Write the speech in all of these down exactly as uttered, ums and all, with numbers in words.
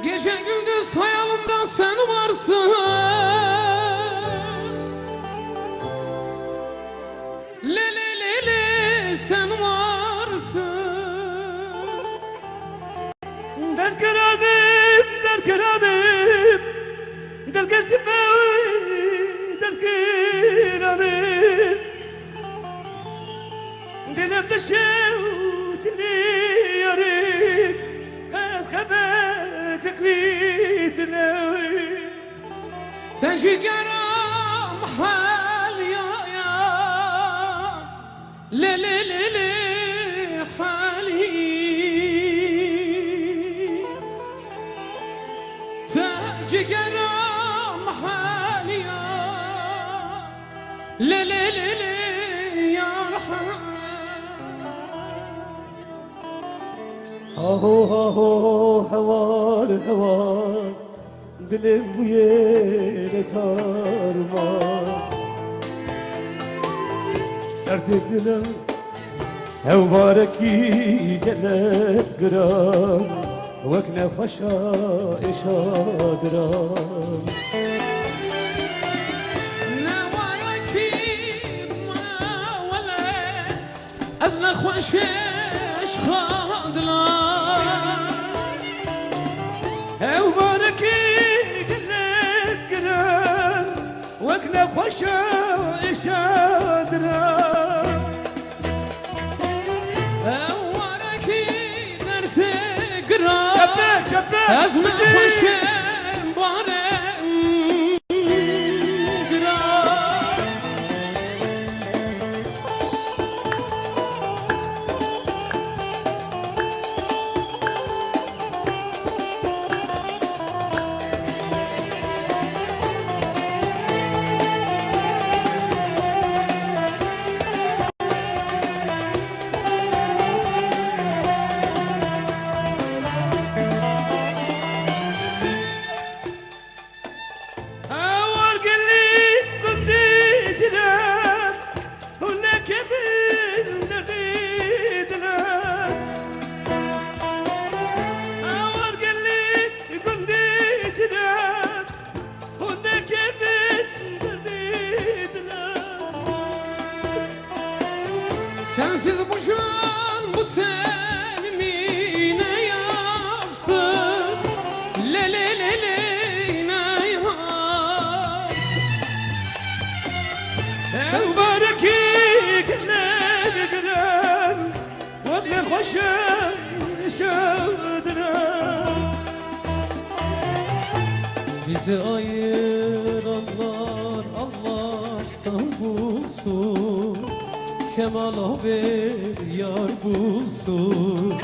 Gece gündüz hayalımda sen varsın. Le le le le, sen varsın. Derdkiranim, derdkiranim, dergirtime, derdkiranim. Dilem dişewtine yarî, qet xebetek wî tine. Sen jî geram hal ya ya, le le le le halî. Te jî geram hal ya, le le le le ya hal. Haho haho hewar hewar, dilê bûyê lê tarma. Derdê dilê hewbarekî gelek giran, wek nexweşa êşa diran. Newarekî ma wele, ez nexweşê eşqa dilan. Hewbarekî gelek giran, wek nexweşa êşa diran. Ew warekî dertê giran. Şepe, şepe, ez bijî. Nexweşê barê giran. Hewar gelî gundî cire, hûn nekevin derdê dile. Hewar gelî gundî cire, hûn nekevin derdê dile. Sensiz bu can, bu tenimi ne yapsın? Le le le le, ne yapsın? Sen barekî gele giren, wek ne xweş e şewdiren. Bizi ayıranlar Allah Sağ bulsun, Kemal abi yar bulsun.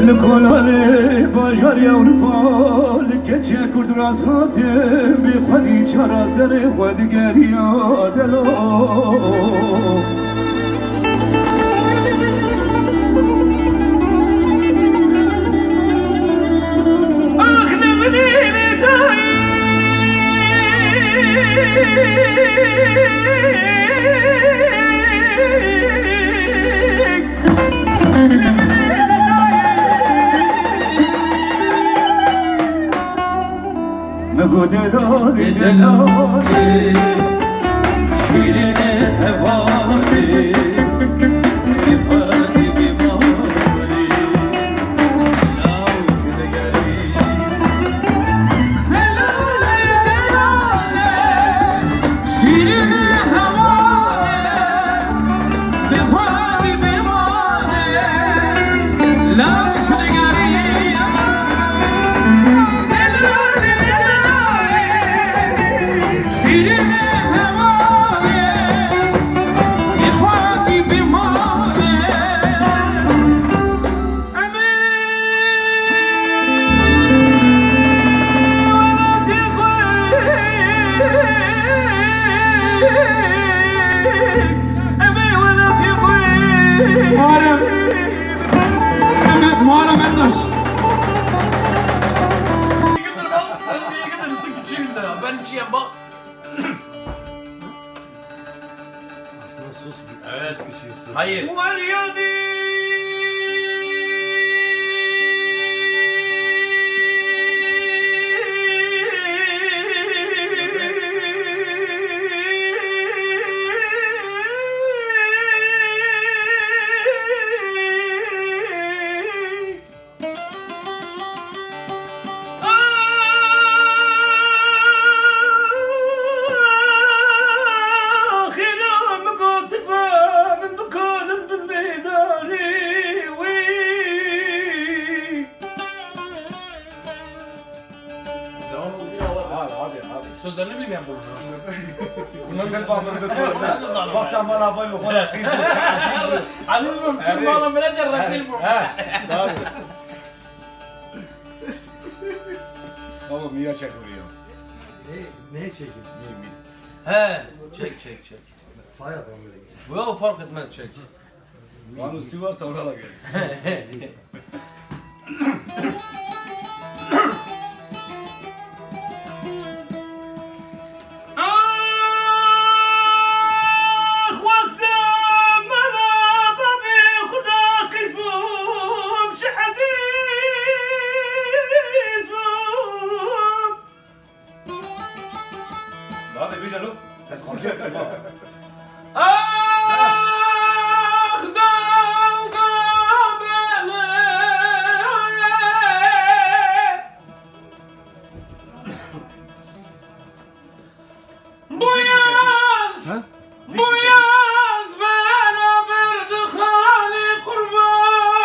Li kolanê bajarê Ewropa, li keçê Kurd rast hatin, bi xwedî çara serê xwe digeriya delo. Ax ne minê lê dayê. Muharrem. Mehmet, Muharrem Ertaş. Ben içeyim bak. Aslında sus, evet. Sus küçüğü, sus. Hayır. Var ya Axira min gotiba, min bikanin bin bêdarî wî. Devam oluyor. Abi, abi, abi. Sözlerini bilmeyen bulun. Bunlar ben bağımlı bir konu. Vakti ama la böyle o kadar kıymetli. Aziz bu, kim bağlı, bile de rezil bu. He, doğru. Baba, Mira çek oraya. Ne, ne çekeyim? Mira, Mira. He, çek, çek, çek. Faya ben böyle geçeyim. Bu ya fark etmez, çek. Manusi varsa ona da gelsin. Ax, wexta mala bavê xwe da qîz bûm, ji ezîz bûm. Daha da güzel o. Ez konuşuyorum, bak. Ax, dalga bele. Bu yaz, ha? Bu yaz beraber dixanê qurban.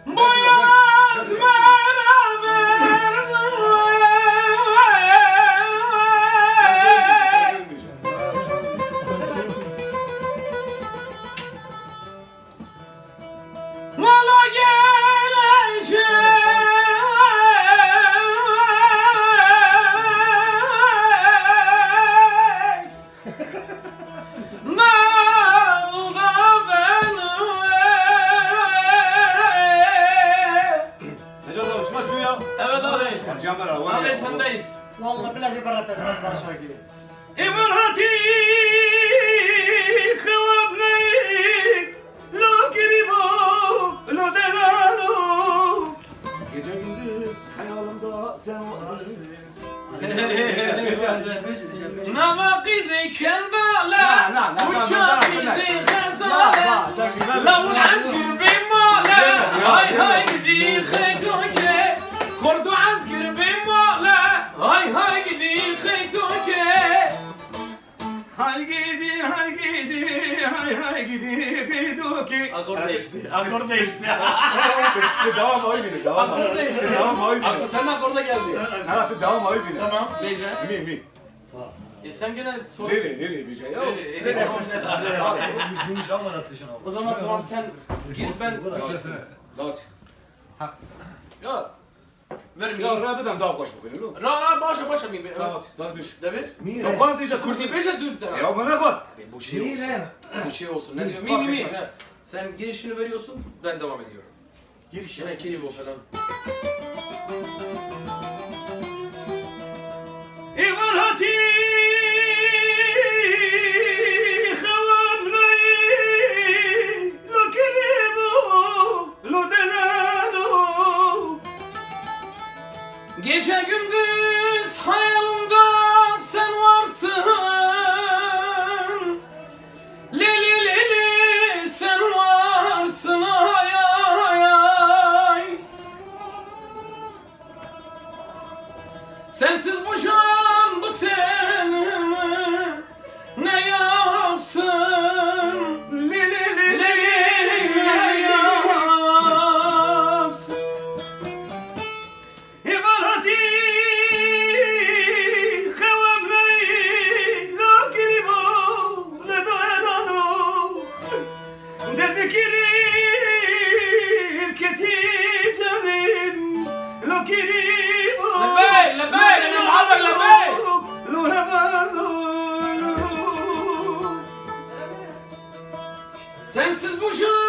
Bu yaz beraber Mala gelişe. Dalda ben. Necat abi, şuna şu ya. Evet abi. Abi, sendeyiz. Vallahi billahi beraber başa gidelim. Îmrati xewabneyî, lo girîbo, lo delalo. Gece gündüz hayalımda sen varsın. Nava qîzê kendale, na, na, na, uça qîzê xezale, lawul ezgir bê male, hay hay gidî xeytoke, kordo ezgir bê male, hay hay gidî xeytoke. Hay gidi, hay gidi, hay hay gidi, gidoki. Akor değişti, akor değişti. Devam oyunu, devam. Akor değişti. Devam oyunu. Akor, sen akorda geldi. Ha, devam oyunu. Tamam, bêje. Mi, mi. E, sen gene sor. Lê lê, lê lê bêje ya. Lê lê, lê lê. Lê lê, hoş ne? Lê lê, lê lê. O zaman tamam, sen gir, ben... Türkçesine. Dağıt. Ya. Ver mi? Ya, ra bidem daha hoş bukuyum, lo. Ra, ra, başa, başa mi? Dağıt, dağıt bir. Devir. Mîr. Ya, bana diyecek Kurdî bêje dûr te. Ya, bana bak. Abi, bu şey olsun. Mîr. Bu şey olsun. Ne diyor? Mi, mi, mi? Fark etmez. Sen girişini veriyorsun, ben devam ediyorum. Giriş yap. Yine kirivo falan. Êvar hatî xewa min nayê, lo kirivo, lo delalo. Gece gündüz hayalımda sen varsın. Lê lê lê lê, sen varsın, ay ay ay. Sensiz bu can, bu tenimi ne yapsın? Lê lê lê lê, ne yapsın? Êvar hatî xewa min nayê, lo kirivo, lo delalo. Derdê kirîv ketî canê min, lo kirivo. Lebey, lebey, lebey, lebey. Lo hevalo, lo. Sensiz bu can